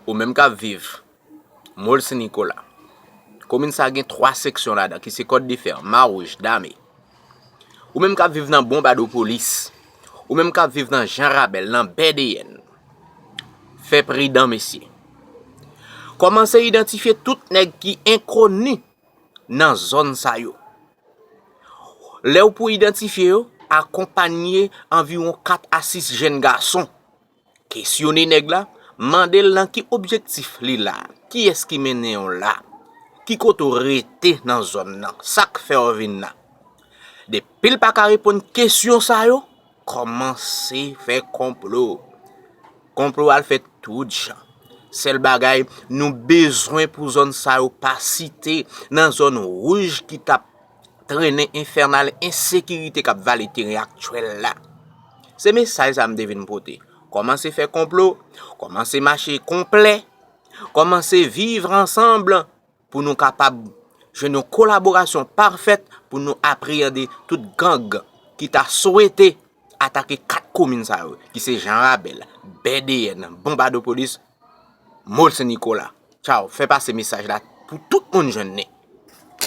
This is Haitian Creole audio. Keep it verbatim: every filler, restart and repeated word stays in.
Ou menm k ap viv Mòl Sen Nikola, komin sa gen twa seksyon ladan, ki se Kòt de Fè, Mawouj, Dame. Ou menm k ap viv nan Bonbadopolis, ou menm k ap viv nan Jan Rabèl, nan Bèdeyèn, fè pridan, mesye. Kòmanse idantifye tout nèg ki enkoni nan zòn sa yo. Lè w pou idantifye yo, akonpanye anviwon kat a sis jèn gason. Kesyone nèg la, mande l nan ki objektif li la, kiyès ki mennen w la, ki kote w rete nan zòn nan, sa k fè w vin la. Depi l pa ka reponn kesyon sa yo, kòmanse fè konplo. Konplo al fè tout jan. Sèl bagay nou bezwen pou zòn sa yo pa site nan zòn wouj ki t ap trennen enfènal ensekirite k ap vale teren aktyèl la. Se mesaj sa m te vin pote. Kòmanse fè konplo, kòmanse mache konplè, kòmanse viv ansanm pou nou kapab jwenn yon kolaborasyon pafèt pou nou apreyande tout gang ki ta swete atake kat komin sa yo, ki se Jan Rabèl, Bèdeyèn, Bonbadopolis, Mòl Sen Nikola. Tchaw, fè pase mesaj la pou tout moun jwenn li.